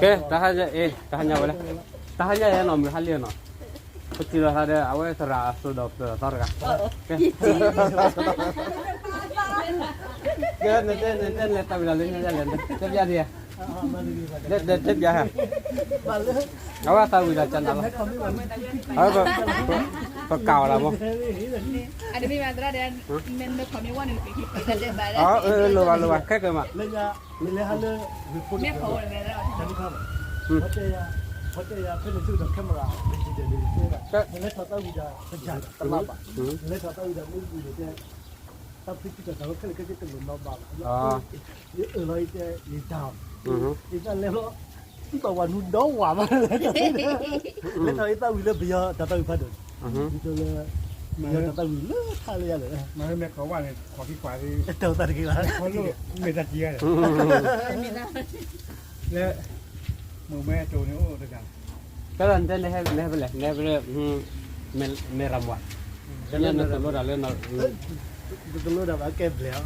ကဲ, တဟါညါအံၤ တဟါညါဝဲလဲၣ်, တဟါညါယဲနီၤ မုၢ်ဟါလံနီၤ, ပစံးလီၤသးဒီး အဝဲသရၣ်အစိၤဒီးပၢၤဒီးသီတဂၤ, ကဲ, ကဲ, နတဲ နတဲ နလဲၤသးဝံၤဒီးလၢညါလဲၣ်, တဲပျါဒံးဧါ, တဲပျါဟဲ, အဝဲသးဝံၤဒီးကနၣ်လီၤ, အဝဲ ပကးအီၤလီၤမး, အတမ့ၢ်ဘၣ်သရၣ်ဒီး, မ့ၢ်နမ့ၢ်ခီမ့ၢ်ဝဲန့ၣ်, အၢ လိၣ်ဘၣ်လိၣ်ဘၣ် ခဲကၢၤမး, မ့ၢ်လဲၤဟးလၢ မ့ၢ်ဖီဝဲလဲၣ်, ဖီတဲယၤ ဖီတဲယၤ ဖဲန့ၣ်ဆူဒီး camera န့ၣ် နလဲၤထီၣ်သးဝံၤဒီး တကးတလါဘၣ်, နလဲၤထီၣ်သးဝံၤဒီး မ့ၢ်ဝံၤန့ၣ်တဲ တၢ်ဖုကံၢ်တၢ်သးဝဲခဲလၢာ်ခဲဆ့တလိၣ်နီၢ်ဘၣ်ဘၣ်, ယအၢၣ်လီၤယတဲ ယတၢ်, ယတၢ်လဲၤလီၤ, သံဘၣ်ဝၤနူဒီဝၤမး, လဲၤထီၣ်ယသးဝံၤလၢပယီၤတၢ်သးဝံၤဖးဒိၣ်, ယတဲလၢ ပယီၤတၢ်သးဝံၤလၢထးလၢယၤလၢ မ့ၢ်ခီဝဲန့ၣ် ခီခံကွၢ်သ့, တၢ်သးတဂ့ၤဘၣ်, ခီလိၣ်မ့ၢ်တၢ်ကံၤဂၤန့ၣ်, လၢ မိၢ်မဲတိၤန့ၣ်အိၣ်တဂၤ, တၢ်လၢနတဲနဟဲဖဲလဲၣ်, နဟဲဖဲလဲၣ်, မဲၢ်ရမၤ, တၢ်လၢနတလိၣ်တၢ်လၢန, တလိၣ်တၢ်ဘၣ်ကဲဘျဲၣ်,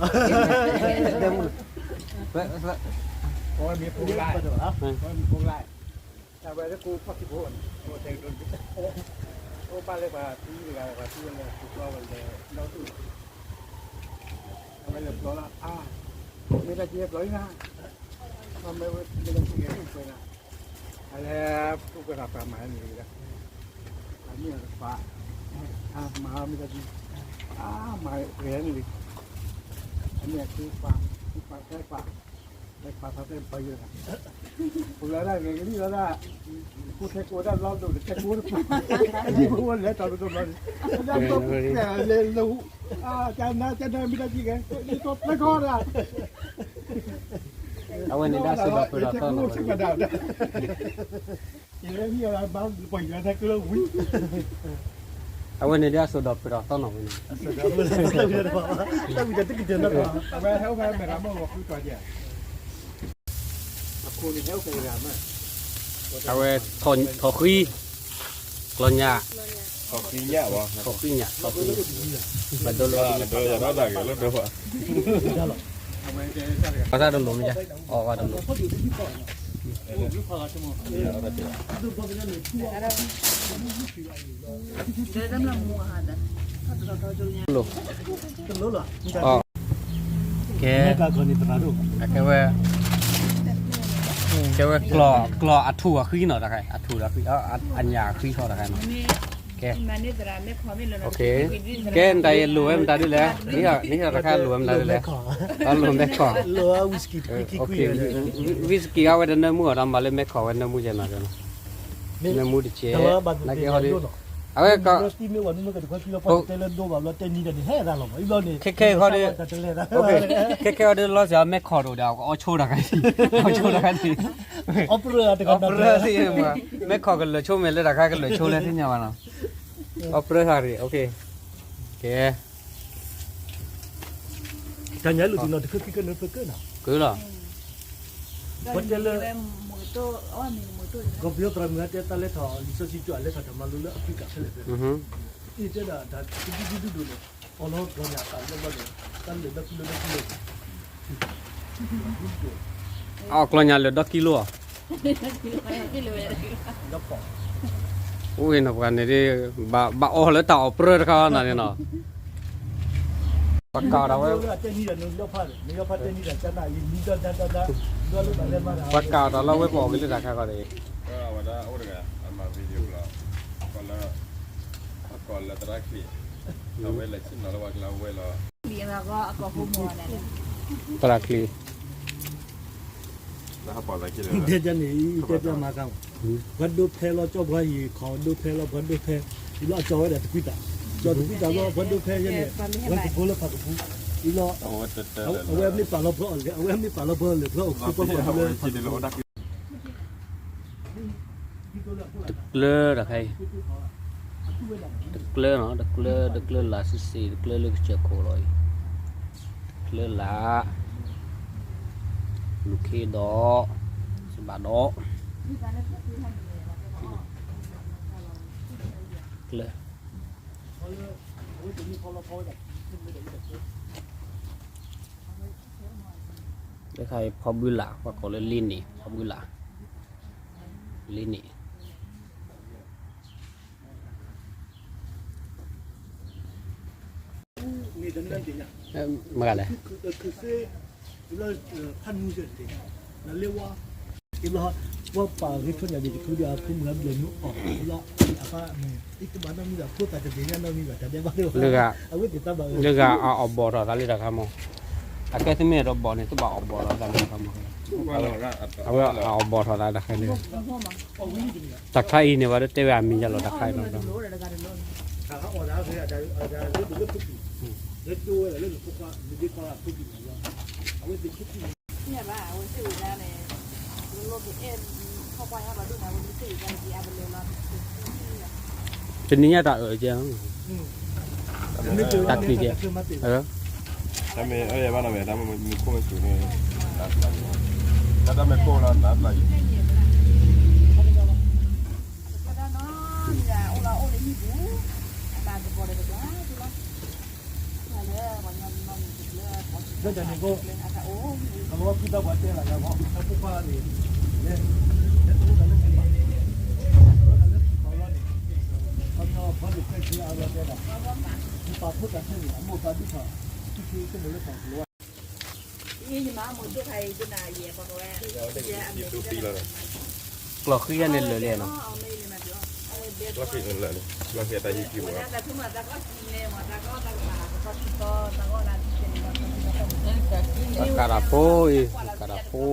အဝဲမ့ၢ်ဖိလၢ်, အဝဲမ့ၢ်ဖိလၢ်, အဝဲလၢကိးဖီၣ်ခံဖိန့ၣ်, အိၣ်ဘၣ်လၢပှၤသံတဂၤ ပှၤသံဝဲလၢ ပျီဝဲလၢ ဒီဒူၣ် အဝဲလဲၤပျီလီၤ, အါ, မ့ၢ်တၢ်က့ၤပျီအံၤနၤ, မ့ၢ်ဝဲမ့ၢ်တၢ်က့ၤအိၣ်ကွဲးနၤ, အလဲၤအိၣ်ကွဲးနၤပှၤမၤန့ၣ်, အမ့ၢ်တပၤ, အမၤမ့ၢ်တၢ်က့ၤ, အမၤပှဲၤန့ၣ်, အမ့ၢ်အက့ၤပၤ, ပၤတဲပၤ, တဲပၤသးတဲပၤယဲၢ်နၤ, ပလၢဒၣ်ဂဲၤကလံၣ်လီၤဒၣ်, ဖိထဲကိးဒၣ်ဘျီဒိၣ်တထဲကိးတပၤ, အယံၤဖိဝဲလဲၤထီၣ်တဒိၣ်ဘျီန့ၣ်, ဒၣ်ဒိၣ်လဲၤလၢ, ကနၤကနၤမ့ၢ်တၢ်က့ၤဂဲၤ, ပျဲခီဒၣ် အဝဲန့ၣ်ဒၣ်အစိၤဒီးပၢၤဒီးသီနီၢ်ဝဲ, အဝဲန့ၣ်ဒၣ်အစိၤဒီးပၢၤဒီးသီနီၢ်ဝဲန့ၣ်, အဝဲ ထီၣ်ဃံ, ကျီညၣ်, ထီၣ်ဃံညၣ်, ထီၣ်ဃံညၣ်, ဘၣ်ဒိလၢ, ဘၣ်ဆၣ်တလိၣ်မ့ၢ်ယါ, အီၣ်ဘၣ်တလိၣ် ကဲ, ကဲဝဲ, ကဲဝဲကျီ, ကျီအထူၣ်အဃံနီၤ, တခါအထူၣ်ဒီးဃံ, အညၣ်အဃံထီၣ်တခါနီၤ, ကဲ, ကဲနတၢ်အံၤလိၣ်ဝဲမတၤဒ်လဲၣ်, နဟံးထီၣ်တခါလိၣ်ဝဲမတၤဒ်လဲၣ်, လိၣ်မဲခီၣ်, ဝံစကံးအဝဲတနၢမူအီၤဒီး မၤလၢမဲခီၣ်ဝဲနၢမူယဲနီၤ, နၢမူတကဲ, နကဲဟီဒီး, အဝဲ ခဲခဲဟီဒီး, ခဲခဲဟီဒီးလီၤစ့ၢ်အီၤ မဲခီၣ်တအိၣ်ဒီး အီဆိတၢ်ခါဒံး, အီဆိတၢ်ခါဒံး, မဲခီၣ်ကလၢာ်ဆိမဲာ်လၢတၢ်ခါကလၢာ်ဆိလၢသ့ၣ်ညါဘၣ်နီၤ, အီပြၢတၢ်ရံၣ်, ကဲ တၢ်ညါလိၣ်ဒံးနီၤ တခါခံကနၢဖၢကၢနီၤ, ကၢလီၤ, ပှၤတဲလၢ ကီၢ်ပယီၤသရၣ်မုၣ်တဲတၢ်လဲၤထီၣ်လံာ်စီဆှံကၠိ အလဲၤထီၣ်တၢ်မၤလိလၢအဖရံကၣ်ခဲလၢာ်ဖဲ, အ့ၣ်တဲဒၣ်တၢ်ဒူဒူဒူဒိၣ်န့ၣ်, အီၣ်လီၤကျီၢ်ညၣ်အသးလၢဘျီန့ၣ်, တၢ်လၢာ်ဒီကံလိဒီကံလိ, အီၣ်ကျီၢ်ညၣ်လၢာ်ဒီကံလိဧါ, အိၣ်နီၤပှၤန့ၣ်ဒ်, ဘၣ်အီၣ်လၢတၢ်အီၣ်ပြၢတခါနီၤန့ၣ်နီၤ, ပှၤကးတၢ်ဝဲ ပှၤကးတၢ်လီၤဝဲပအီၣ်က့ၤလၢတၢ်ခါခီဒီး, ဝဲဒၣ်အိၣ်တဂၤ အမၤ video လီၤ, ကီၢ်လၢ, ကီၢ်လၢသရၣ်ချံး, အဝဲလဲၤဆ့ၣ်နီၤလၢပှၤကျါဝဲလီၤ, သရၣ်ချံး တဲန့ၣ် တဲပျးမၤကါ, ပှၤဒိဖဲလီၤ ကၠီပှၤဟံၣ်ခီဒိဖဲလီၤ ပှၤဒိဖဲ, အံၤလီၤအကၠီဝဲဒၣ်တကွံတၢ်, ကၠီတကွံတၢ်လီၤ ပှၤဒိဖဲယဲန့ၣ်, ဝဲကဖိလၢဖးကပူၤ, အံၤလီၤ, အဝဲမ့ၢ်ပာ်လီၤပှၤအီၤလဲၣ် အဝဲမ့ၢ်ပာ်လီၤပှၤအီၤလဲၣ် ပှၤအိၣ်ခိးပှၤပှၤဒိလၢ တကျၢတခါအံၤ, တကျၢနီၤ တကျၢ တကျၢလၢ်ဆံးဆံး တကျၢလၢကစၢၢ်ခိၣ်လီၤအံၤ, တကျၢလၢ်, လူၢ်ခ့ဒီး, စဘၣ်ဒီး, တကျၢ လၢခါအံၤဖီဘုလး ပှၤကိးလၢလ့န့ၣ် ဖီဘုလး လ့န့ၣ် မ့ၢ်ဂၤလဲၣ် လၢဂၤအီၣ်ဘီၣ်ထီၣ်သးလၢတခါမး အကဲသ့ၣ်မ့ၢ်ဒီးဖိသၣ်တဘ့ၣ်ညါနီၢ်မံၤဘၣ် တၢ်ဒဲးဘၣ်လၢ အဝဲသ့ၣ်တၢ်ဘၣ် အဝဲအီၣ်ဘီၣ်ထီၣ်သးလၢတခါမး တၢ်ခါအံၤန့ၣ် ဝဲဒၣ်တဲဝဲအမံၤယါလီၤ တၢ်ခါအံၤလီၤ တနံၤညါတၢ်အၢၣ်ကဲ တၢ်တံၢ်ကဲ တၢ်မ့ၢ်အၢၣ်ဘၣ်နီၢ်မ့ၢ် တၢ်မ့ၢ်မူခိၣ်မ့ၢ်စူၤန့ၣ် နးပျၢ်ယံၤ တၢ်တၢ်မ့ၢ်ကိၢ်လီၤ နးပျၢ်ယံၤ လၢတၢ်န့ၣ်ကိး အလီၤဖုတၢ်ပှၤတဲလၢယၤဘီ တၢ်ဖိခွါန့ၣ် လဲၤ လဲၤတလိၣ်တၢ်လၢခံဘၣ် တလိၣ်တၢ်လၢခံဘၣ်လီၤန့ၣ် ခီပညီ ဘီဒုးခွဲးဆံအါလီၤတဲဘၣ် ယပာ်ဖှိၣ်တၢ်ခဲန့ၣ် အမိၢ်ပာ်ဒူၣ်ထီၣ် သူၣ်ဆံတမုာ်လၢပှၤကလိၤ ကျီၢ်ဃံယၤန့ၣ်လၢာ်လံနီၤ ပကးတၢ်ဖိအံၤ ပကးတၢ်ဖိ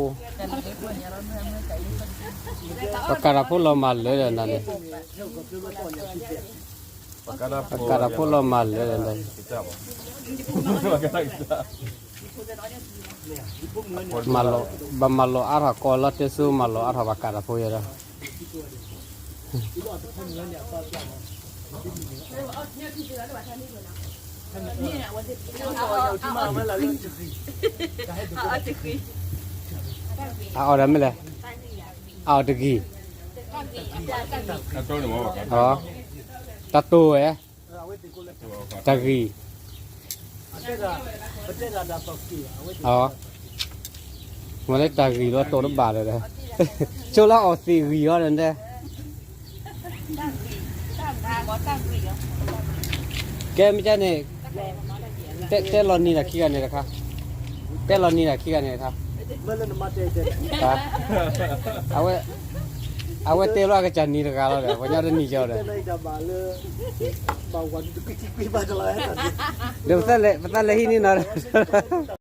ပကးတၢ်ဖိလီၤမၢ်လၢာ်ဒီးနၤန့ၣ် ပကးတၢ်ဖိလီၤမၢ်လၢာ်ဒီး ဘၣ်မၤလီၤအါထီၣ်ကီးလီၤတဲစိ မၤလီၤအါထီၣ်ပကးတၢ်ဖိယဲဒီး အအီၣ်ဒီးမ့ၢ်လဲၣ်, အအီၣ်တဂံၢ်, တၢ်တိၢ်ဝဲ, တဂံၢ်, မ့ၢ်လၢတၢ်ဂံၢ်လီၤတိၢ်တဘၣ်ဒီး, ဆိလၢအီၣ်သံးဂံၢ်အီၤဒီး, ကဲမ့ၢ်ကဲန့ၣ်, တဲလီၤနံၤတၢ်ခံဂၤန့ၣ်တခါ, တဲလီၤနံၤတၢ်ခံဂၤန့ၣ်တခါ, အဝဲ, အဝဲတဲလီၤအကစၢ်နံၤတဂၤလီၤဒီး ပှၤညီတနံၤကီဒီး, ဒီးပသးလဲၤဟံးန့ၢ်နီၤ